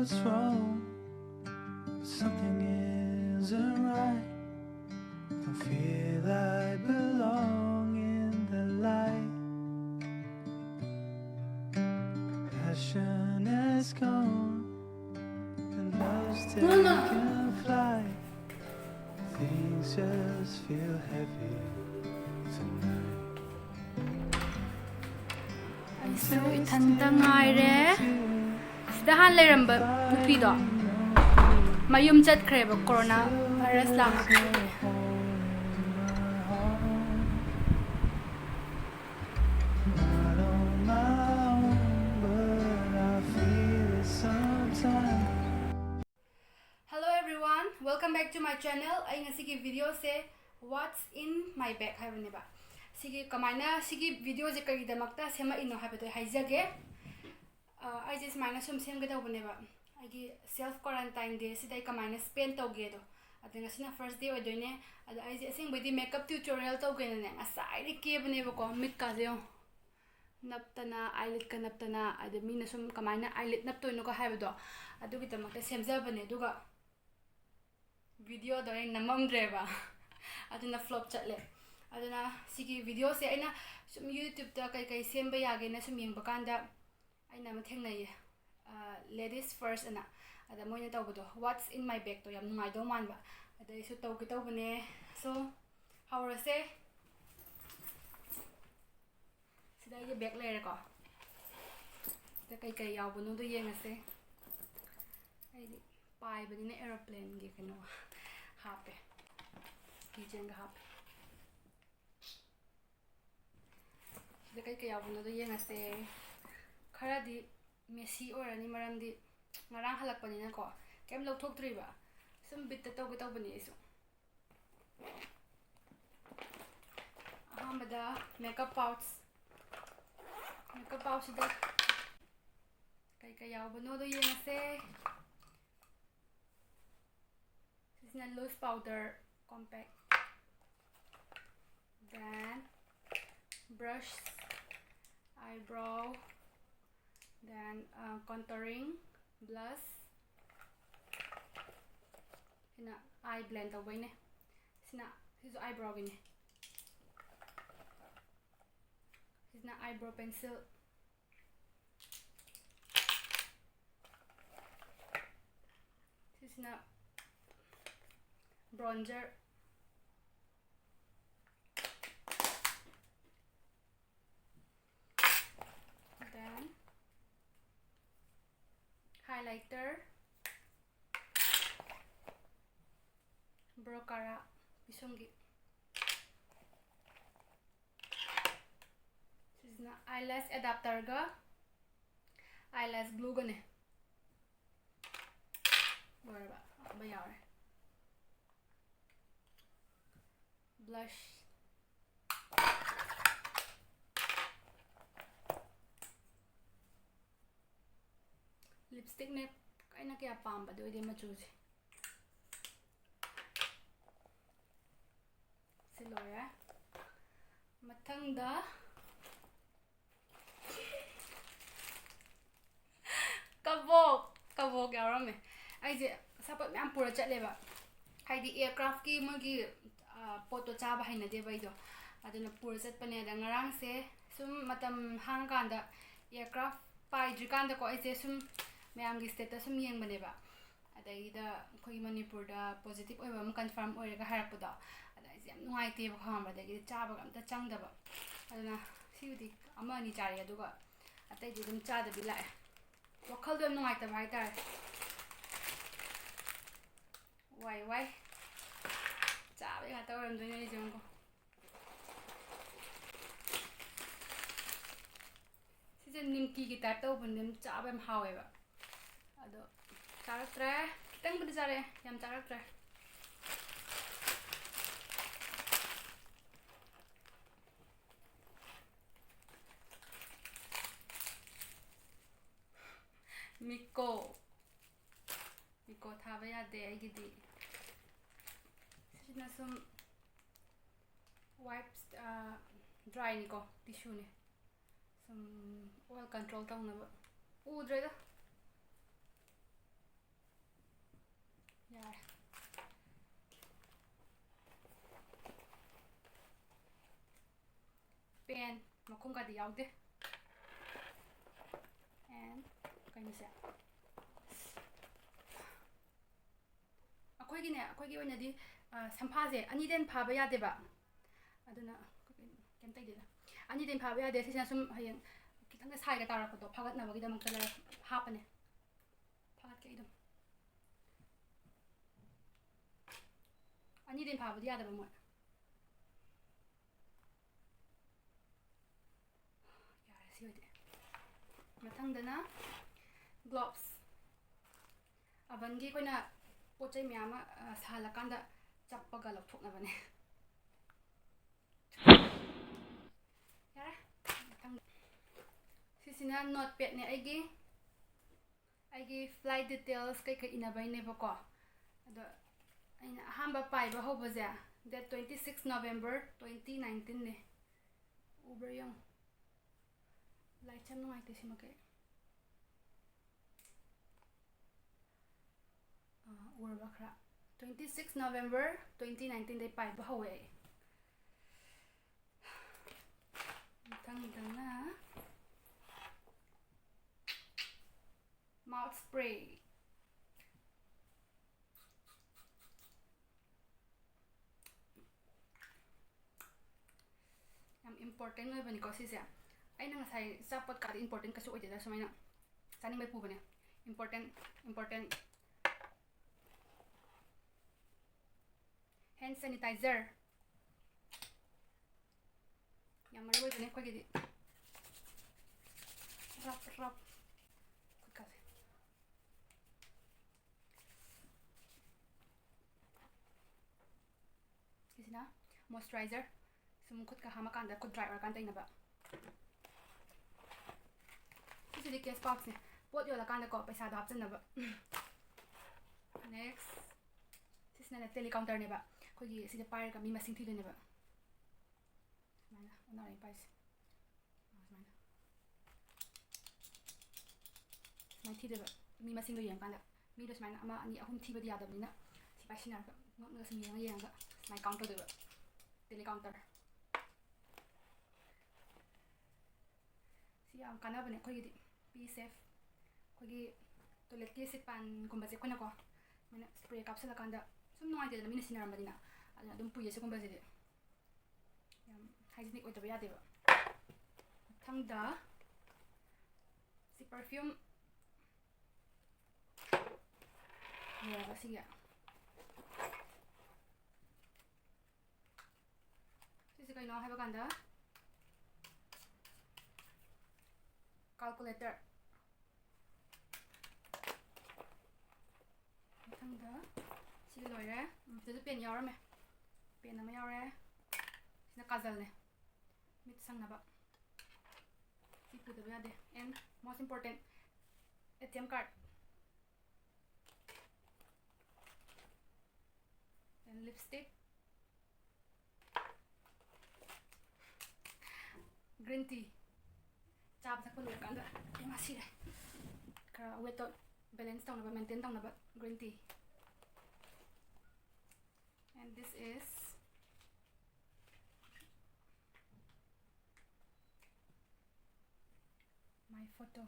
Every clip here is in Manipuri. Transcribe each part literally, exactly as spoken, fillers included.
What's wrong? Something isn't right. Don't feel I belong in the light. Passion is gone, and love's taken flight. Things just feel heavy tonight. ꯑꯩꯁꯨ ꯏꯊꯟꯇ ꯉꯥꯏꯔꯦ꯫ ꯁꯤꯗ ꯍꯥꯟꯅ ꯂꯩꯔꯝꯕ ꯅꯨꯄꯤꯗꯣ ꯃꯌꯨꯝ ꯆꯠꯈ꯭ꯔꯦꯕ, ꯀꯣꯔꯣꯅꯥ ꯚꯥꯏꯔꯁ ꯂꯥꯛꯄꯗꯒꯤ꯫ Not on my own, but I feel it sometimes. Hello everyone, welcome back to my channel. ꯑꯩ ꯉꯁꯤꯒꯤ videoꯁꯦ What's in my bag ꯍꯥꯏꯕꯅꯦꯕ꯫ ꯁꯤꯒꯤ ꯀꯃꯥꯏꯅ, ꯁꯤꯒꯤ videoꯁꯦ ꯀꯔꯤꯒꯤꯗꯃꯛꯇ ꯁꯦꯝꯃꯛꯏꯅꯣ ꯍꯥꯏꯕꯗꯣ ꯑꯩ ꯍꯥꯏꯖꯒꯦ꯫ ꯑ, ꯑꯩꯁꯦ ꯁꯨꯃꯥꯏꯅ ꯁꯨꯝ ꯁꯦꯝꯒꯦ ꯇꯧꯕꯅꯦꯕ꯫ ꯑꯩꯒꯤ self quarantine day ꯁꯤꯗ ꯑꯩ ꯀꯃꯥꯏꯅ spend ꯇꯧꯒꯦꯗꯣ꯫ ꯑꯗ ꯉꯁꯤꯅ first day ꯑꯣꯏꯗꯣꯏꯅꯦ꯫ ꯑꯗ ꯑꯩꯁꯦ ꯑꯁꯦꯡꯕꯩꯗꯤ makeup tutorial ꯇꯧꯒꯦꯅꯅꯦ ꯉꯁꯥꯏꯗꯩ ꯀꯦꯕꯅꯦꯕꯀꯣ꯫ ꯃꯤꯠꯀꯥꯁꯦ ꯌꯦꯡꯉꯣ꯫ ꯅꯞꯇꯅ, eyelidꯀ ꯅꯞꯇꯅ, ꯑꯗ ꯃꯤꯅ ꯁꯨꯝ ꯀꯃꯥꯏꯅ eyelid ꯅꯞꯇꯣꯏꯅꯣꯒ ꯍꯥꯏꯕꯗꯣ, ꯑꯗꯨꯒꯤꯗꯃꯛꯇ ꯁꯦꯝꯖꯕꯅꯦ꯫ ꯑꯗꯨꯒ videoꯗꯣ ꯑꯩ ꯅꯝꯃꯝꯗ꯭ꯔꯦꯕ꯫ ꯑꯗꯨꯅ flop ꯆꯠꯂꯦ꯫ ꯑꯗꯨꯅ ꯁꯤꯒꯤ videoꯁꯦ ꯑꯩꯅ ꯁꯨꯝ YouTubeꯇ ꯀꯩꯀꯩ ꯁꯦꯝꯕ ꯌꯥꯒꯦꯅ ꯁꯨꯝ ꯌꯦꯡꯕ ꯀꯥꯟꯗ ꯑꯩꯅ ꯑꯃ ꯊꯦꯡꯅꯩꯌꯦ, ꯑ, ladies first ꯑꯅ꯫ ꯑꯗ ꯃꯣꯏꯅ ꯇꯧꯕꯗꯣ What's in my bagꯇꯣ ꯌꯥꯝ ꯅꯨꯡꯉꯥꯏꯗꯧ ꯃꯥꯟꯕ꯫ ꯑꯗ ꯑꯩꯁꯨ ꯇꯧꯒꯦ ꯇꯧꯕꯅꯦ꯫ So, ꯍꯧꯔꯁꯦ꯫ ꯁꯤꯗ ꯑꯩꯒꯤ bag ꯂꯩꯔꯦꯀꯣ꯫ ꯁꯤꯗ ꯀꯩꯀꯩ ꯌꯥꯎꯕꯅꯣꯗꯣ ꯌꯦꯡꯉꯁꯦ꯫ ꯑꯩꯗꯤ ꯄꯥꯏꯕꯅꯤꯅ aeroplaneꯒꯤ ꯀꯩꯅꯣ ꯍꯥꯞꯄꯦ, keychainꯒ ꯍꯥꯞꯄꯦ꯫ ꯁꯤꯗ ꯀꯩꯀꯩ ꯌꯥꯎꯕꯅꯣꯗꯣ ꯌꯦꯡꯉꯁꯦ꯫ ꯈꯔꯗꯤ messy ꯑꯣꯏꯔꯅꯤ, ꯃꯔꯝꯗꯤ ꯉꯔꯥꯡ ꯍꯜꯂꯛꯄꯅꯤꯅꯀꯣ꯫ ꯀꯩꯝ ꯂꯧꯊꯣꯛꯇ꯭ꯔꯤꯕ, ꯁꯨꯝ bitꯇ ꯇꯧꯒꯦ ꯇꯧꯕꯅꯤ ꯑꯩꯁꯨ꯫ ꯑꯍꯥꯟꯕꯗ makeup pouch꯫ Makeup pouchꯁꯤꯗ ꯀꯩꯀꯩ ꯌꯥꯎꯕꯅꯣꯗꯣ ꯌꯦꯡꯉꯁꯦ꯫ ꯁꯤꯁꯤꯅ loose powder compact, then brush, eyebrow, then, uh, contouring, blush, ꯁꯤꯅ ꯑꯥꯏ ꯕ꯭ꯂꯦꯟ ꯇꯧꯕꯩꯅꯦ꯫ ꯁꯤꯅ, ꯁꯤꯁꯨ ꯑꯥꯏꯕ꯭ꯔꯣꯒꯤꯅꯦ꯫ ꯁꯤꯁꯤꯅ ꯑꯥꯏꯕ꯭ꯔꯣ ꯄꯦꯟꯁꯤꯜ꯫ ꯁꯤꯁꯤꯅ ꯕ꯭ꯔꯣꯟꯖꯔ꯫ Then highlighter, ꯕ꯭ꯔꯣꯀꯥꯔꯥ ꯄꯤꯁꯨꯝꯒꯤ꯫ ꯁꯤꯁꯤꯅ eyelash adapterꯒ eyelash glueꯒꯅꯦ꯫ ꯂꯣꯏꯔꯕ? ꯑꯃ ꯌꯥꯎꯔꯦ꯫ Blush꯫ Lipstickꯅꯦ ꯑꯩꯅ ꯀꯌꯥ ꯄꯥꯝꯕꯗꯤ ꯑꯣꯏꯗꯦ ꯃꯆꯨꯁꯦ꯫ ꯁꯤ ꯂꯣꯏꯔꯦ꯫ ꯃꯊꯪꯗ ꯀꯕꯣꯛ, ꯀꯕꯣꯛ ꯌꯥꯎꯔꯝꯃꯦ꯫ ꯑꯩꯁꯦ ꯑꯆꯥꯄꯣꯠ ꯃꯌꯥꯝ ꯄꯨꯔ ꯆꯠꯂꯦꯕ, ꯍꯥꯏꯗꯤ aircraftꯀꯤ ꯃꯣꯏꯒꯤ, ꯑ, ꯄꯣꯠꯇꯣ ꯆꯥꯕ ꯍꯩꯅꯗꯦꯕ ꯑꯩꯗꯣ, ꯑꯗꯨꯅ ꯄꯨꯔ ꯆꯠꯄꯅꯦ꯫ ꯑꯗ ꯉꯔꯥꯡꯁꯦ ꯁꯨꯝ ꯃꯇꯝ ꯍꯥꯡꯉꯀꯥꯟꯗ, aircraft ꯄꯥꯏꯗ꯭ꯔꯤꯀꯥꯟꯗꯀꯣ, ꯑꯩꯁꯦ ꯁꯨꯝ ꯃꯌꯥꯝꯒꯤ status ꯁꯨꯝ ꯌꯦꯡꯕꯅꯦꯕ꯫ ꯑꯗꯩꯗ ꯑꯩꯈꯣꯏꯒꯤ ꯃꯅꯤꯄꯨꯔꯗ positive ꯑꯣꯏꯕ ꯑꯃ confirm ꯑꯣꯏꯔꯒ ꯍꯥꯏꯔꯛꯄꯗꯣ, ꯑꯗ ꯑꯩꯁꯦ ꯌꯥꯝ ꯅꯨꯡꯉꯥꯏꯇꯦꯕ, ꯈꯪꯉꯕ꯭ꯔꯥ? ꯑꯗꯒꯤꯗꯤ ꯆꯥꯕꯒ ꯑꯝꯇ ꯆꯪꯗꯕ꯫ ꯑꯗꯨꯅ ꯁꯤꯕꯨꯗꯤ ꯑꯃ ꯑꯅꯤ ꯆꯥꯔꯦ, ꯑꯗꯨꯒ ꯑꯇꯩꯗꯤ ꯑꯗꯨꯝ ꯆꯥꯗꯕꯤ ꯂꯥꯛꯑꯦ꯫ ꯋꯥꯈꯜꯗꯣ ꯌꯥꯝ ꯅꯨꯡꯉꯥꯏꯇꯕ ꯍꯥꯏꯇꯥꯔꯦ꯫ ꯋꯥꯏ ꯋꯥꯏ꯫ ꯆꯥꯕꯩ ꯉꯥꯛꯇ ꯑꯣꯏꯔꯝꯗꯣꯏꯅꯦ ꯑꯩꯁꯦ, ꯌꯦꯡꯉꯨꯀꯣ꯫ ꯁꯤꯁꯦ ꯅꯤꯝꯀꯤꯒꯤ type ꯇꯧꯕꯅꯦ, ꯑꯗꯨꯝ ꯆꯥꯕ ꯌꯥꯝ ꯍꯥꯎꯋꯦꯕ꯫ ꯑꯗꯣ ꯆꯥꯔꯛꯇ꯭ꯔꯦ, ꯈꯤꯇꯪꯕꯨꯗꯤ ꯆꯥꯔꯛꯑꯦ, ꯌꯥꯝ ꯆꯥꯔꯛꯇ꯭ꯔꯦ꯫ ꯃꯤꯀꯣ, ꯃꯤꯀꯣ ꯊꯥꯕ ꯌꯥꯗꯦ ꯑꯩꯒꯤꯗꯤ꯫ ꯁꯤꯁꯤꯅ ꯁꯨꯝ wipes, ꯑ, dryꯅꯤꯀꯣ, tissueꯅꯦ꯫ ꯁꯨꯝ oil control ꯇꯧꯅꯕ꯫ ꯎꯗ꯭ꯔꯦꯗ꯫ ꯌꯥꯔꯦ꯫ ꯃꯈꯨꯝꯒꯗꯤ ꯌꯥꯎꯗꯦ꯫ And ꯀꯩꯅꯣꯁꯦ, ꯑꯩꯈꯣꯏꯒꯤꯅꯦ, ꯑꯩꯈꯣꯏꯒꯤ ꯑꯣꯏꯅꯗꯤ, ꯑ, ꯁꯝꯐꯥꯁꯦ ꯑꯅꯤꯗꯩ ꯍꯦꯟꯅ ꯐꯥꯕ ꯌꯥꯗꯦꯕ꯫ ꯑꯗꯨꯅ ꯀꯩꯝ ꯇꯩꯗꯦꯗ, ꯑꯅꯤꯗꯩ ꯍꯦꯟꯅ ꯐꯥꯕ ꯌꯥꯗꯦ꯫ ꯁꯤꯁꯤꯅ ꯁꯨꯝ ꯍꯌꯦꯡ ꯈꯤꯇꯪꯒ ꯁꯥꯏꯒ ꯇꯥꯔꯛꯄꯗꯣ ꯐꯥꯒꯠꯅꯕꯒꯤꯗꯃꯛꯇ ꯂꯩꯔ-, ꯍꯥꯞꯄꯅꯦ꯫ ꯐꯥꯒꯠꯀꯦ ꯑꯩ ꯑꯗꯨꯝ꯫ ꯑꯅꯤꯗꯩ ꯍꯦꯟꯅ ꯐꯥꯕꯗꯤ ꯌꯥꯗꯕ ꯃꯣꯏ꯫ ꯌꯥꯔꯦ, ꯁꯤ ꯑꯣꯏꯗꯤ꯫ ꯃꯊꯪꯗꯅ gloves꯫ Ovenꯒꯤ ꯑꯩꯈꯣꯏꯅ ꯄꯣꯠ ꯆꯩ ꯃꯌꯥꯝ ꯑꯃ, ꯑ, ꯁꯥꯍꯜꯂꯀꯥꯟꯗ ꯆꯞꯄꯒ ꯂꯧꯊꯣꯛꯅꯕꯅꯦ꯫ ꯌꯥꯔꯦ꯫ ꯃꯊꯪ-, ꯁꯤꯁꯤꯅ notepadꯅꯦ ꯑꯩꯒꯤ꯫ ꯑꯩꯒꯤ flight details ꯀꯩꯀꯩ ꯏꯅꯕꯩꯅꯦꯕꯀꯣ꯫ ꯑꯗꯣ ꯑꯩꯅ ꯑꯍꯥꯟꯕ ꯄꯥꯏꯕ ꯍꯧꯕꯁꯦ date twenty six November twenty nineteenꯅꯦ꯫ ꯎꯕ꯭ꯔꯥ ꯌꯦꯡꯉꯨ꯫ Lightꯁꯦ ꯌꯥꯝ ꯅꯨꯡꯉꯥꯏꯇꯦ ꯁꯤꯃ ꯀꯩ꯫ ꯑꯥ, ꯎꯔꯕ ꯈꯔ? Twenty six November twenty nineteenꯗꯩ ꯄꯥꯏꯕ ꯍꯧꯋꯦ ꯑꯩ꯫ ꯃꯊꯪꯗꯅ mouth spray꯫ ꯌꯥꯝ important ꯑꯣꯏꯕꯅꯤꯀꯣ ꯁꯤꯁꯦ꯫ ꯑꯩꯅ ꯉꯁꯥꯏ ꯑꯆꯥꯄꯣꯠ ꯀꯥꯗꯤ important ꯀꯩꯁꯨ ꯑꯣꯏꯗꯦꯗ, ꯁꯨꯃꯥꯏꯅ ꯆꯥꯅꯤꯡꯕꯩ ꯄꯨꯕꯅꯦ꯫ Important, important꯫ Hand sanitizer꯫ ꯌꯥꯝ ꯃꯔꯨ ꯑꯣꯏꯕꯅꯦ ꯑꯩꯈꯣꯏꯒꯤꯗꯤ꯫ ꯔꯞ, ꯔꯞ꯫ ꯈꯨꯠꯀꯥꯁꯦ꯫ ꯁꯤꯁꯤꯅ moisturizer꯫ ꯁꯨꯝ ꯈꯨꯠꯀ ꯍꯥꯝꯃꯀꯥꯟꯗ, ꯈꯨꯠ dry ꯑꯣꯏꯔꯀꯥꯟꯗ ꯇꯩꯅꯕ꯫ ꯁꯤꯁꯤꯗꯤ cash pouchꯅꯦ꯫ ꯄꯣꯠ ꯌꯣꯜꯂꯀꯥꯟꯗꯀꯣ, ꯄꯩꯁꯥꯗꯣ ꯍꯥꯞꯆꯤꯟꯅꯕ꯫ Next꯫ ꯁꯤꯁꯤꯅꯅꯦ, telecounterꯅꯦꯕ꯫ ꯑꯩꯈꯣꯏꯒꯤ ꯁꯤꯗ ꯄꯥꯏꯔꯒ ꯃꯤ ꯃꯁꯤꯡ ꯊꯤꯗꯣꯏꯅꯦꯕ꯫ ꯁꯨꯃꯥꯏꯅ ꯑꯣꯟꯅꯔꯦ ꯄꯥꯏꯁꯦ꯫ ꯁꯨꯃꯥꯏꯅ꯫ ꯁꯨꯃꯥꯏꯅ ꯊꯤꯗꯣꯏꯕ꯫ ꯃꯤ ꯃꯁꯤꯡꯗꯣ ꯌꯦꯡꯉꯀꯥꯟꯗ꯫ ꯃꯤꯗꯣ ꯁꯨꯃꯥꯏꯅ ꯑꯃ, ꯑꯅꯤ, ꯑꯍꯨꯝ ꯊꯤꯕꯗꯤ ꯌꯥꯗꯕꯅꯤꯅ ꯁꯤ ꯄꯥꯏꯁꯤꯟꯅꯔꯒ ꯉꯛꯅꯒ ꯁꯨꯝ ꯌꯦꯡꯉ ꯌꯦꯡꯉꯒ ꯁꯨꯃꯥꯏꯅ count ꯇꯧꯗꯣꯏꯕ꯫ Telecounter꯫ ꯌꯥꯝ ꯀꯥꯟꯅꯕꯅꯦ ꯑꯩꯈꯣꯏꯒꯤꯗꯤ꯫ ꯄꯤ ꯁꯦꯐ꯫ ꯑꯩꯈꯣꯏꯒꯤ ꯇꯣꯏꯂꯦꯠꯀꯤ ꯁꯤꯠ ꯄꯥꯟꯒꯨꯝꯕꯁꯦ ꯑꯩꯈꯣꯏꯅꯀꯣ, ꯃꯣꯏꯅ ꯁ꯭ꯄ꯭ꯔꯦ ꯀꯥꯞꯁꯤꯜꯂꯀꯥꯟꯗ ꯁꯨꯝ ꯅꯨꯡꯉꯥꯏꯇꯦꯗꯅ, ꯃꯤꯅ ꯁꯤꯟꯅꯔꯝꯕꯅꯤꯅ꯫ ꯑꯗꯨꯅ ꯑꯗꯨꯝ ꯄꯨꯏꯌꯦ ꯁꯤꯒꯨꯝꯕꯁꯤꯗꯤ꯫ ꯌꯥꯝ ꯍꯥꯏꯖꯤꯅꯤꯛ ꯑꯣꯏꯗꯕ ꯌꯥꯗꯦꯕ꯫ ꯃꯊꯪꯗ ꯁꯤ ꯄꯔꯐ꯭ꯌꯨꯝ ꯂꯩꯔꯕ ꯁꯤꯒꯤ꯫ ꯁꯤꯁꯦ ꯀꯩꯅꯣ ꯍꯥꯏꯕ ꯀꯥꯟꯗ, ꯀꯥꯜꯀꯨꯂꯦꯇꯔ꯫ ꯃꯊꯪꯗ ꯁꯤꯒ ꯂꯣꯏꯔꯦ꯫ ꯎꯝ, ꯁꯤꯗꯁꯨ ꯄꯦꯟ ꯌꯥꯎꯔꯝꯃꯦ꯫ ꯄꯦꯟ ꯑꯃ ꯌꯥꯎꯔꯦ꯫ ꯁꯤꯅ ꯀꯥꯖꯜꯅꯦ, ꯃꯤꯠ ꯁꯪꯅꯕ꯫ ꯁꯤ ꯄꯨꯗꯕ ꯌꯥꯗꯦ꯫ And most important, A T M card꯫ And lipstick꯫ Green tea꯫ ꯆꯥꯕ ꯊꯛꯄ ꯂꯣꯏꯔꯀꯥꯟꯗ ꯏꯃꯥ ꯁꯤꯔꯦ꯫ ꯈꯔ ꯋꯦꯠꯇꯣ ꯕꯦꯂꯦꯟꯁ ꯇꯧꯅꯕ, ꯃꯦꯟꯇꯦꯟ ꯇꯧꯅꯕ green tea꯫ And this is my photo꯫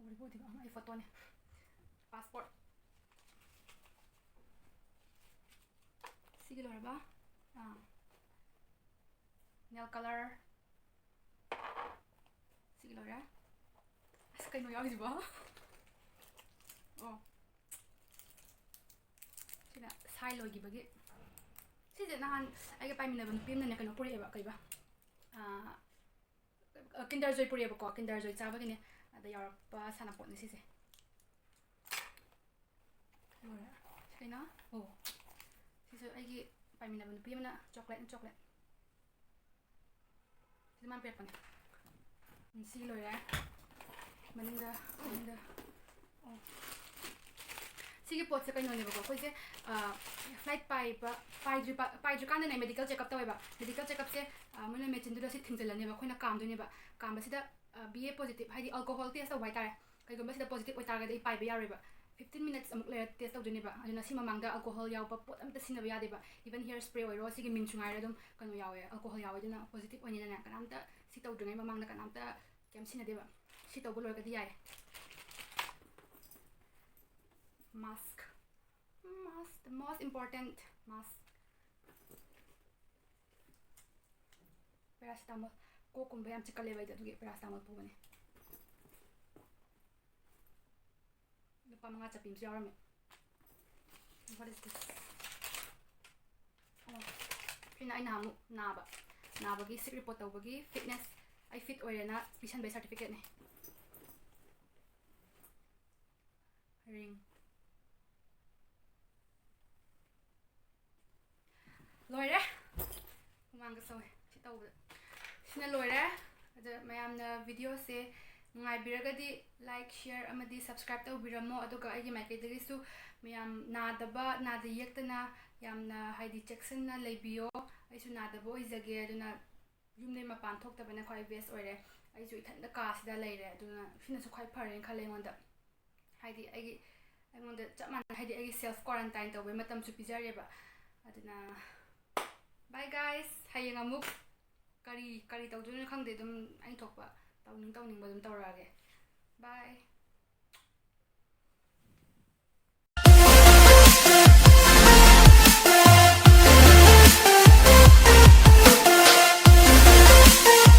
ꯎꯔꯤꯕ ꯎꯗ꯭ꯔꯤꯕ? ꯑꯩ ꯐꯣꯇꯣꯅꯦ꯫ ꯄꯥꯁꯄꯣꯔꯠ꯫ ꯁꯤꯒꯤ ꯂꯣꯏꯔꯕ? ꯑꯥ꯫ Nail color꯫ ꯁꯤꯒꯤ ꯂꯣꯏꯔꯦ꯫ ꯑꯁ, ꯀꯩꯅꯣ ꯌꯥꯎꯔꯤꯁꯤꯕꯣ? ꯑꯣ꯫ ꯁꯤꯅ ꯁꯥꯏ ꯂꯣꯏꯈꯤꯕꯒꯤ꯫ ꯁꯤꯁꯦ ꯅꯍꯥꯟ ꯑꯩꯒ ꯄꯥꯏꯃꯤꯟꯅꯕ ꯅꯨꯄꯤ ꯑꯃꯅꯅꯦ ꯀꯩꯅꯣ ꯄꯨꯔꯛꯑꯦꯕ, ꯀꯩꯕ? ꯑꯥ, Kinder Joy ꯄꯨꯔꯛꯑꯦꯕꯀꯣ, Kinder Joy ꯆꯥꯕꯒꯤꯅꯦ꯫ ꯑꯗ ꯌꯥꯎꯔꯛꯄ ꯁꯥꯟꯅꯄꯣꯠꯅꯦ ꯁꯤꯁꯦ꯫ ꯂꯣꯏꯔꯦ꯫ ꯁꯤ ꯀꯩꯅꯣ? ꯑꯣ꯫ ꯁꯤꯁꯨ ꯑꯩꯒꯤ ꯄꯥꯏꯃꯤꯟꯅꯕ ꯅꯨꯄꯤ ꯑꯃꯅ chocolate, chocolate꯫ ꯁꯤꯁꯨ ꯃꯥꯅ ꯄꯤꯔꯛꯄꯅꯦ꯫ ꯎꯝ, ꯁꯤ ꯂꯣꯏꯔꯦ꯫ ꯃꯅꯤꯡꯗ, ꯃꯅꯤꯡꯗ꯫ ꯑꯣ꯫ ꯁꯤꯒꯤ ꯄꯣꯠꯁꯦ ꯀꯩꯅꯣꯅꯦꯕꯀꯣ, ꯑꯩꯈꯣꯏꯁꯦ, ꯑ, flight ꯄꯥꯏꯕ, ꯄꯥꯏꯗ꯭ꯔꯤ-, ꯄꯥ-, ꯄꯥꯏꯗ꯭ꯔꯤꯀꯥꯟꯗꯅꯦ medical checkup ꯇꯧꯋꯦꯕ꯫ Medical checkupꯁꯦ, ꯑ, ꯃꯣꯏꯅ machineꯗꯨꯗ ꯁꯤ ꯊꯤꯡꯖꯤꯜꯂꯅꯦꯕ, ꯑꯩꯈꯣꯏꯅ ꯀꯥꯝꯗꯣꯏꯅꯦꯕ꯫ ꯀꯥꯝꯕꯁꯤꯗ, ꯑ, B A positive, ꯍꯥꯏꯗꯤ alcohol test ꯇꯧꯕ ꯍꯥꯏꯇꯥꯔꯦ꯫ ꯀꯩꯒꯨꯝꯕ ꯁꯤꯗ positive ꯑꯣꯏꯇꯥꯔꯒꯗꯤ ꯑꯩ ꯄꯥꯏꯕ ꯌꯥꯔꯣꯏꯕ꯫ Fifteen minutes ꯑꯃꯨꯛ ꯂꯩꯔ test ꯇꯧꯗꯣꯏꯅꯦꯕ꯫ ꯑꯗꯨꯅ ꯁꯤ ꯃꯃꯥꯡꯗ alcohol ꯌꯥꯎꯕ ꯄꯣꯠ ꯑꯝꯇ ꯁꯤꯖꯤꯟꯅꯕ ꯌꯥꯗꯦꯕ꯫ Even hair spray ꯑꯣꯏꯔꯣ, ꯁꯤꯒꯤ ꯃꯤꯟꯁꯨ ꯉꯥꯏꯔꯦ ꯑꯗꯨꯝ ꯀꯩꯅꯣ ꯌꯥꯎꯋꯦ, alcohol ꯌꯥꯎꯋꯦ꯫ ꯑꯗꯨꯅ positive ꯑꯣꯏꯅꯤꯅꯅꯦ, ꯀꯅꯥꯝꯇ ꯁꯤ ꯇꯧꯗ꯭ꯔꯤꯉꯩ ꯃꯃꯥꯡꯗ ꯀꯅꯥꯝꯇ ꯀꯩꯝ ꯁꯤꯖꯤꯟꯅꯗꯦꯕ꯫ ꯁꯤ ꯇꯧꯕ ꯂꯣꯏꯔꯒꯗꯤ ꯌꯥꯔꯦ꯫ Mask, mask, the most important mask. Paracetamol. ꯀꯣꯛꯀꯨꯝꯕ ꯌꯥꯝ ꯆꯤꯛꯀꯜꯂꯦꯕ ꯑꯩꯗꯤ, ꯑꯗꯨꯒꯤ paracetamol ꯄꯨꯕꯅꯦ꯫ ꯂꯨꯄꯥ ꯃꯉꯥ ꯆꯠꯄꯤ ꯑꯃꯁꯨ ꯌꯥꯎꯔꯝꯃꯦ꯫ What is this? ꯑꯣ, ꯁꯤꯅ ꯑꯩ ꯅꯍꯥꯟꯃꯨꯛ ꯅꯥꯕ, ꯅꯥꯕꯒꯤ sick report ꯇꯧꯕꯒꯤ fitness, ꯑꯩ fit ꯑꯣꯏꯔꯦꯅ ꯄꯤꯁꯟꯕꯩ certificate ꯅꯦ꯫ Ring. ꯂꯣꯏꯔꯦ꯫ ꯍꯨꯃꯥꯡꯒ ꯁꯧꯋꯦ ꯁꯤ ꯇꯧꯕꯗ꯫ ꯁꯤꯅ ꯂꯣꯏꯔꯦ꯫ ꯑꯗ ꯃꯌꯥꯝꯅ video ꯁꯦ ꯅꯨꯡꯉꯥꯏꯕꯤꯔꯒꯗꯤ like, share ꯑꯃꯗꯤ subscribe ꯇꯧꯕꯤꯔꯝꯃꯣ꯫ ꯑꯗꯨꯒ ꯑꯩꯒꯤ ꯃꯥꯏꯀꯩꯗꯒꯤꯁꯨ ꯃꯌꯥꯝ ꯅꯥꯗꯕ, ꯅꯥꯗ ꯌꯦꯛꯇꯅ ꯌꯥꯝꯅ, ꯍꯥꯏꯗꯤ, ꯆꯦꯛꯁꯤꯟꯅ ꯂꯩꯕꯤꯌꯣ꯫ ꯑꯩꯁꯨ ꯅꯥꯗꯕ ꯑꯣꯏꯖꯒꯦ꯫ ꯑꯗꯨꯅ ꯌꯨꯝꯗꯩ ꯃꯄꯥꯟ ꯊꯣꯛꯇꯕꯅ ꯈ꯭ꯋꯥꯏ best ꯑꯣꯏꯔꯦ꯫ ꯑꯩꯁꯨ ꯏꯊꯟꯇ ꯀꯥꯁꯤꯗ ꯂꯩꯔꯦ꯫ ꯑꯗꯨꯅ ꯁꯤꯅꯁꯨ ꯈ꯭ꯋꯥꯏ ꯐꯔꯦꯅ ꯈꯜꯂꯦ ꯑꯩꯉꯣꯟꯗ꯫ ꯍꯥꯏꯗꯤ ꯑꯩꯒꯤ, ꯑꯩꯉꯣꯟꯗ ꯆꯞ ꯃꯥꯟꯅꯩ, ꯍꯥꯏꯗꯤ ꯑꯩꯒꯤ self quarantine ꯇꯧꯕꯩ ꯃꯇꯝꯁꯨ ꯄꯤꯖꯔꯦꯕ꯫ ꯑꯗꯨꯅ bye guys, ꯍꯌꯦꯡ ꯑꯃꯨꯛ ꯀꯔꯤ, ꯀꯔꯤ ꯇꯧꯗꯣꯏꯅꯣ ꯈꯪꯗꯦ, ꯑꯗꯨꯝ ꯑꯩ ꯊꯣꯛꯄ ꯇꯧꯅꯤꯡ ꯇꯧꯅꯤꯡꯕ ꯑꯗꯨꯝ ꯇꯧꯔꯛꯑꯒꯦ꯫ Bye.